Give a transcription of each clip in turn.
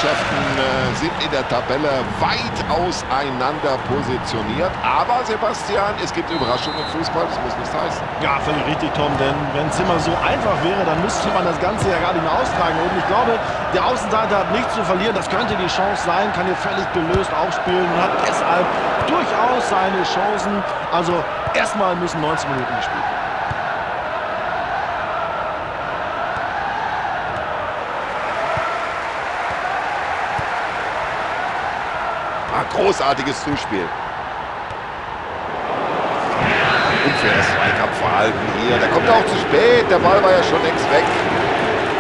Mannschaften sind in der Tabelle weit auseinander positioniert. Aber, Sebastian, es gibt Überraschungen im Fußball, das muss nichts heißen. Ja, völlig richtig, Tom, denn wenn es immer so einfach wäre, dann müsste man das Ganze ja gar nicht mehr austragen. Und ich glaube, der Außenseiter hat nichts zu verlieren. Das könnte die Chance sein, kann hier völlig gelöst aufspielen und hat deshalb durchaus seine Chancen. Also erstmal müssen 90 Minuten gespielt werden. Großartiges Zuspiel. Unfaires Zweikampfverhalten hier. Der kommt auch zu spät. Der Ball war ja schon längst weg.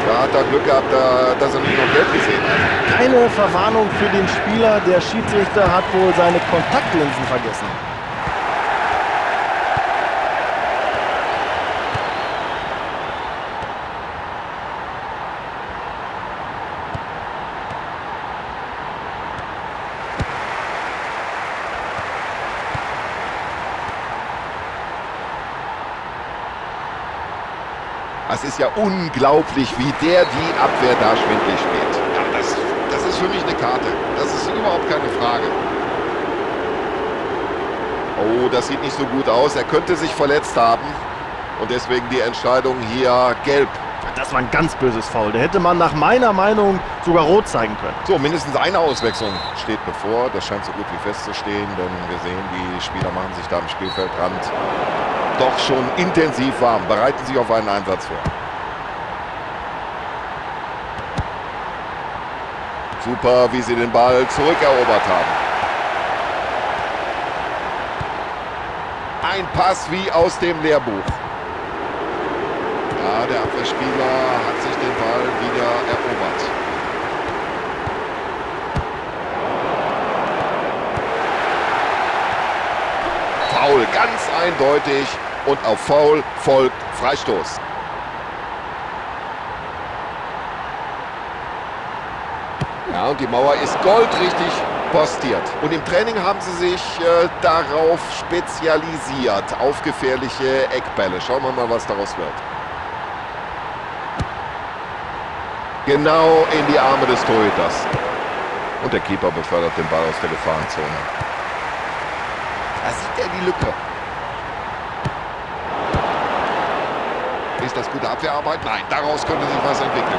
Da hat er Glück gehabt, dass er nicht noch Gelb gesehen hat. Keine Verwarnung für den Spieler. Der Schiedsrichter hat wohl seine Kontaktlinsen vergessen. Das ist ja unglaublich, wie der die Abwehr da schwindlig spielt. Ja, das ist für mich eine Karte. Das ist überhaupt keine Frage. Oh, das sieht nicht so gut aus. Er könnte sich verletzt haben. Und deswegen die Entscheidung hier gelb. Das war ein ganz böses Foul. Da hätte man nach meiner Meinung sogar rot zeigen können. So, mindestens eine Auswechslung steht bevor. Das scheint so gut wie festzustehen, denn wir sehen, die Spieler machen sich da am Spielfeldrand doch schon intensiv warm, bereiten sich auf einen Einsatz vor. Super, wie sie den Ball zurückerobert haben. Ein Pass wie aus dem Lehrbuch. Ja, der Abwehrspieler hat sich den Ball wieder erobert. Foul, ganz eindeutig. Und auf Foul folgt Freistoß. Ja, und die Mauer ist goldrichtig postiert. Und im Training haben sie sich darauf spezialisiert, auf gefährliche Eckbälle. Schauen wir mal, was daraus wird. Genau in die Arme des Torhüters. Und der Keeper befördert den Ball aus der Gefahrenzone. Da sieht er die Lücke. Ist das gute Abwehrarbeit? Nein, daraus könnte sich was entwickeln.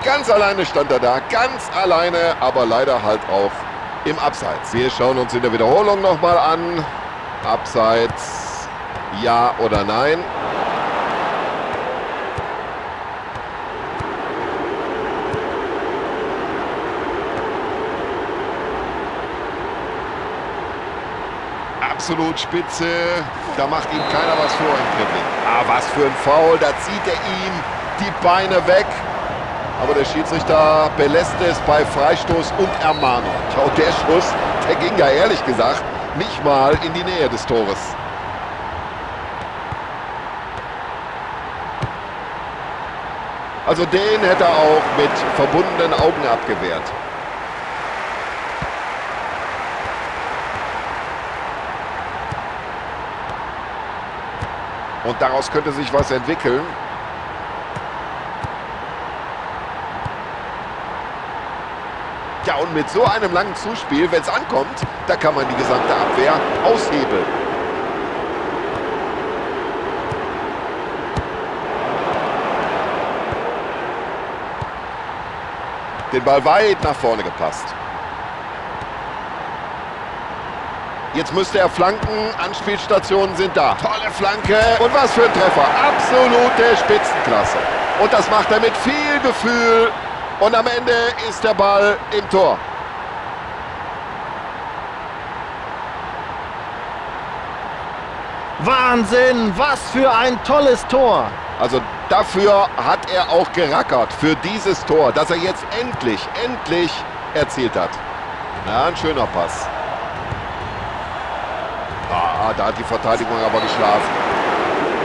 Ganz alleine stand er da, ganz alleine, aber leider halt auch im Abseits. Wir schauen uns in der Wiederholung nochmal an. Abseits, ja oder nein? Absolut spitze, da macht ihm keiner was vor im Dribbling. Ah, was für ein Foul, da zieht er ihm die Beine weg. Aber der Schiedsrichter belässt es bei Freistoß und Ermahnung. Schau, der Schuss, der ging ja ehrlich gesagt nicht mal in die Nähe des Tores. Also den hätte er auch mit verbundenen Augen abgewehrt. Und daraus könnte sich was entwickeln. Ja, und mit so einem langen Zuspiel, wenn's ankommt, da kann man die gesamte Abwehr aushebeln. Den Ball weit nach vorne gepasst. Jetzt müsste er flanken. Anspielstationen sind da. Tolle Flanke. Und was für ein Treffer. Absolute Spitzenklasse. Und das macht er mit viel Gefühl. Und am Ende ist der Ball im Tor. Wahnsinn, was für ein tolles Tor. Also dafür hat er auch gerackert, für dieses Tor, das er jetzt endlich, endlich erzielt hat. Na, ein schöner Pass. Ah, da hat die Verteidigung aber geschlafen.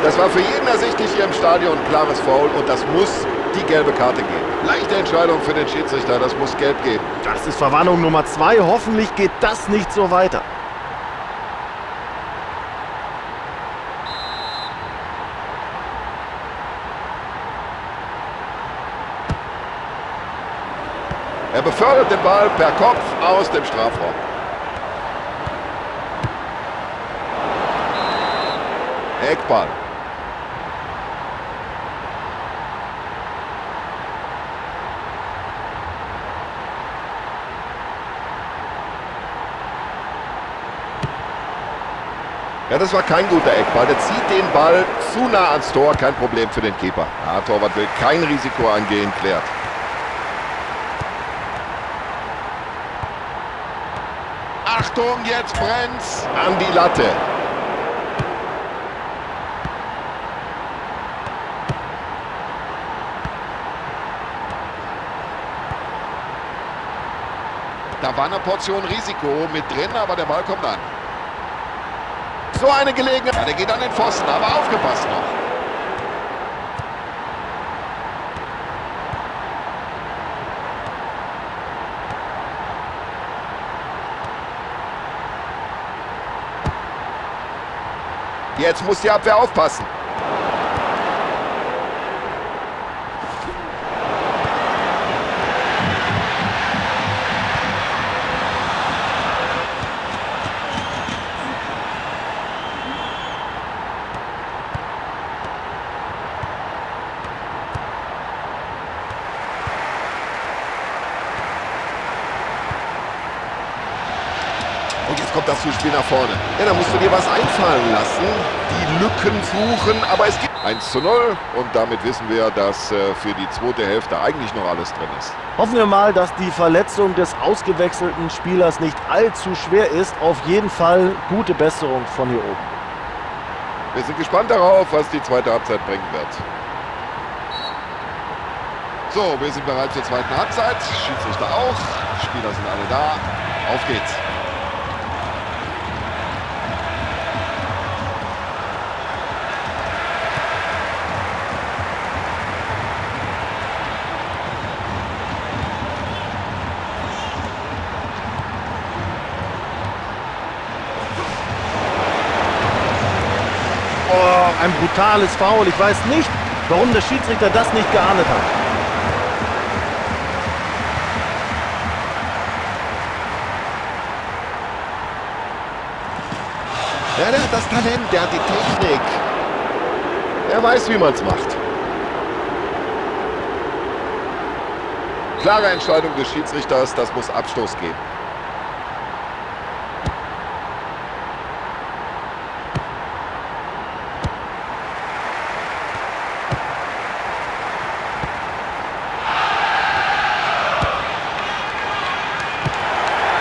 Das war für jeden ersichtlich hier im Stadion ein klares Foul und das muss die gelbe Karte geben. Leichte Entscheidung für den Schiedsrichter, das muss gelb geben. Das ist Verwarnung Nummer 2. Hoffentlich geht das nicht so weiter. Er befördert den Ball per Kopf aus dem Strafraum. Eckball. Ja, das war kein guter Eckball. Der zieht den Ball zu nah ans Tor. Kein Problem für den Keeper. Ja, Torwart will kein Risiko eingehen, klärt. Achtung, jetzt brennt's an die Latte. Da war eine Portion Risiko mit drin, aber der Ball kommt an. So eine Gelegenheit. Ja, der geht an den Pfosten, aber aufgepasst noch. Jetzt muss die Abwehr aufpassen. Und jetzt kommt das Zuspiel nach vorne. Ja, da musst du dir was einfallen lassen. Die Lücken suchen, aber es gibt 1:0. Und damit wissen wir, dass für die zweite Hälfte eigentlich noch alles drin ist. Hoffen wir mal, dass die Verletzung des ausgewechselten Spielers nicht allzu schwer ist. Auf jeden Fall gute Besserung von hier oben. Wir sind gespannt darauf, was die zweite Halbzeit bringen wird. So, wir sind bereit zur zweiten Halbzeit. Schiedsrichter auch. Spieler sind alle da. Auf geht's. Oh, ein brutales Foul. Ich weiß nicht, warum der Schiedsrichter das nicht geahndet hat. Ja, der hat das Talent, der hat die Technik. Er weiß, wie man's macht. Klare Entscheidung des Schiedsrichters, das muss Abstoß geben.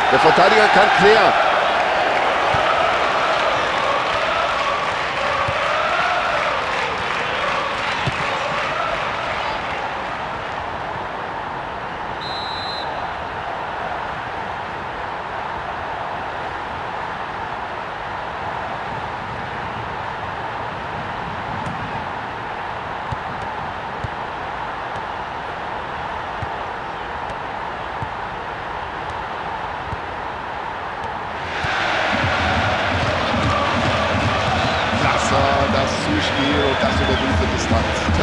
Der Verteidiger kann klären.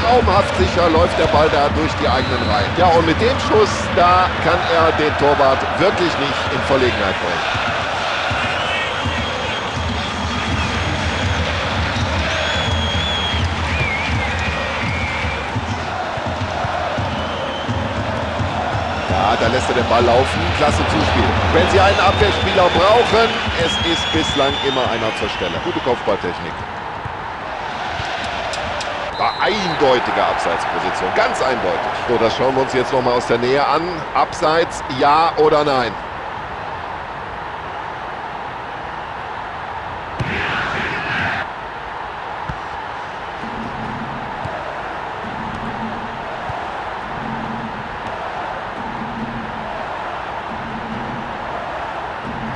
Traumhaft sicher läuft der Ball da durch die eigenen Reihen. Ja, und mit dem Schuss, da kann er den Torwart wirklich nicht in Verlegenheit bringen. Ja, da lässt er den Ball laufen. Klasse Zuspiel. Wenn Sie einen Abwehrspieler brauchen, es ist bislang immer einer zur Stelle. Gute Kopfballtechnik. War eindeutige Abseitsposition, ganz eindeutig. So, das schauen wir uns jetzt nochmal aus der Nähe an. Abseits, ja oder nein?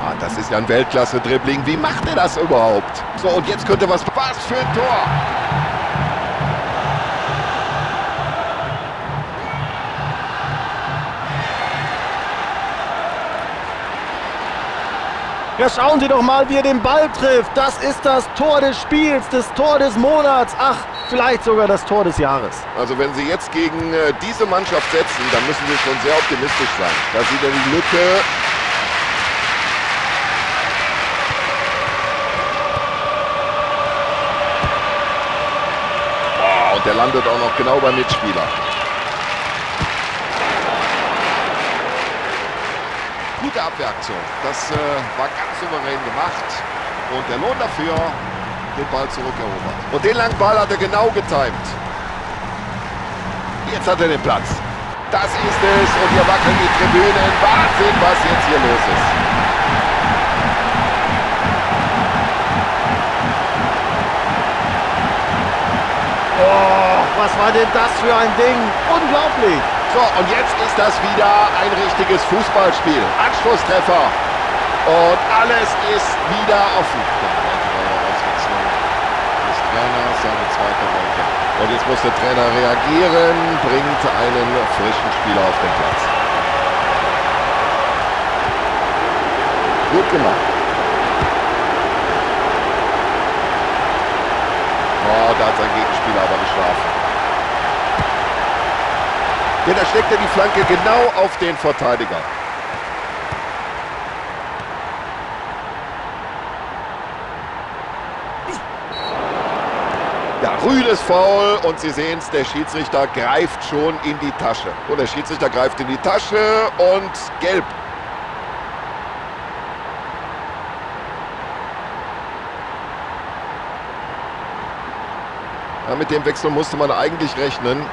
Ah, das ist ja ein Weltklasse-Dribbling. Wie macht er das überhaupt? So, und jetzt könnte was... Was für ein Tor! Ja, schauen Sie doch mal, wie er den Ball trifft. Das ist das Tor des Spiels, das Tor des Monats. Ach, vielleicht sogar das Tor des Jahres. Also wenn Sie jetzt gegen diese Mannschaft setzen, dann müssen Sie schon sehr optimistisch sein. Da sieht er die Lücke. Boah, und der landet auch noch genau beim Mitspieler. Gute Abwehraktion. Das war ganz souverän gemacht. Und der Lohn dafür, den Ball zurückerobert. Und den langen Ball hat er genau getimt. Jetzt hat er den Platz. Das ist es. Und hier wackeln die Tribünen. Wahnsinn, was jetzt hier los ist. Oh, was war denn das für ein Ding? Unglaublich. So, und jetzt ist das wieder ein richtiges Fußballspiel. Anschlusstreffer. Und alles ist wieder offen. Weitere Auswechslung des Trainers, seine zweite heute. Und jetzt muss der Trainer reagieren, bringt einen frischen Spieler auf den Platz. Gut gemacht. Oh, da hat sein Gegenspieler aber geschlafen. Ja, da schlägt er die Flanke genau auf den Verteidiger. Ja, rüdes Foul und Sie sehen es, der Schiedsrichter greift schon in die Tasche. Und der Schiedsrichter greift in die Tasche und gelb. Ja, mit dem Wechsel musste man eigentlich rechnen.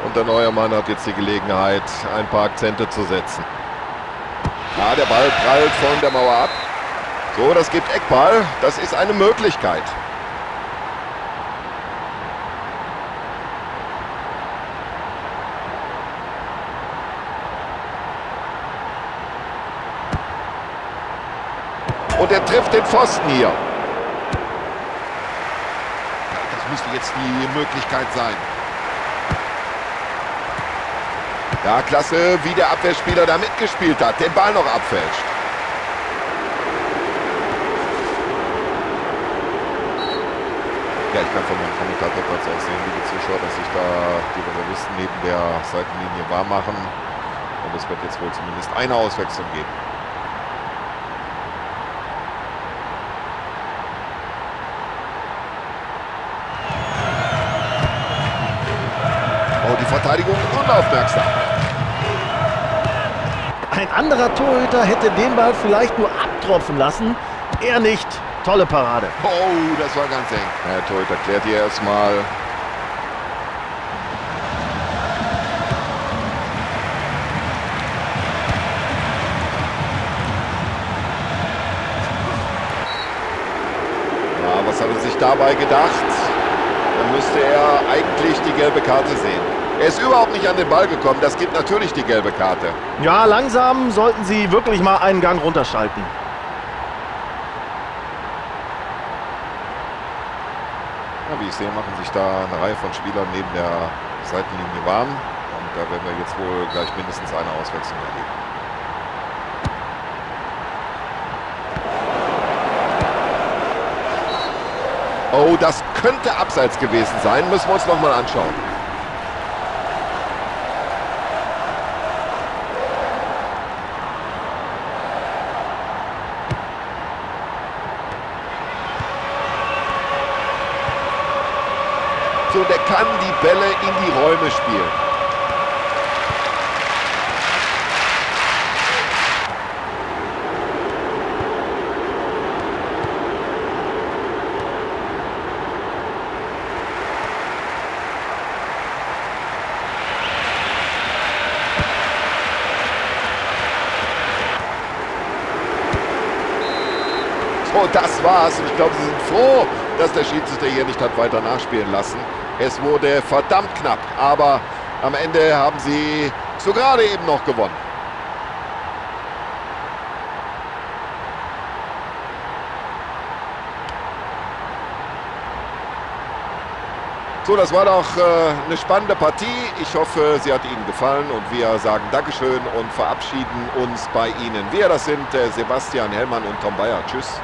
Und der neue Mann hat jetzt die Gelegenheit, ein paar Akzente zu setzen. Ja, der Ball prallt von der Mauer ab. So, das gibt Eckball. Das ist eine Möglichkeit. Und er trifft den Pfosten hier. Ja, das müsste jetzt die Möglichkeit sein. Ja, klasse, wie der Abwehrspieler da mitgespielt hat, den Ball noch abfälscht. Ja, ich kann von meinem Kommentatorplatz aus sehen, liebe Zuschauer, dass sich da die Reservisten neben der Seitenlinie warm machen. Und es wird jetzt wohl zumindest eine Auswechslung geben. Oh, die Verteidigung unaufmerksam. Ein anderer Torhüter hätte den Ball vielleicht nur abtropfen lassen. Er nicht. Tolle Parade. Oh, das war ganz eng. Der Torhüter klärt hier erstmal. Ja, was hat er sich dabei gedacht? Dann müsste er eigentlich die gelbe Karte sehen. Er ist überhaupt nicht an den Ball gekommen. Das gibt natürlich die gelbe Karte. Ja, langsam sollten sie wirklich mal einen Gang runterschalten. Ja, wie ich sehe, machen sich da eine Reihe von Spielern neben der Seitenlinie warm. Und da werden wir jetzt wohl gleich mindestens eine Auswechslung erleben. Oh, das könnte abseits gewesen sein. Müssen wir uns noch mal anschauen. So, der kann die Bälle in die Räume spielen. So, das war's. Und ich glaube, sie sind froh, dass der Schiedsrichter hier nicht hat weiter nachspielen lassen. Es wurde verdammt knapp, aber am Ende haben sie so gerade eben noch gewonnen. So, das war doch eine spannende Partie. Ich hoffe, sie hat Ihnen gefallen und wir sagen Dankeschön und verabschieden uns bei Ihnen. Wir, das sind Sebastian Hellmann und Tom Bayer. Tschüss.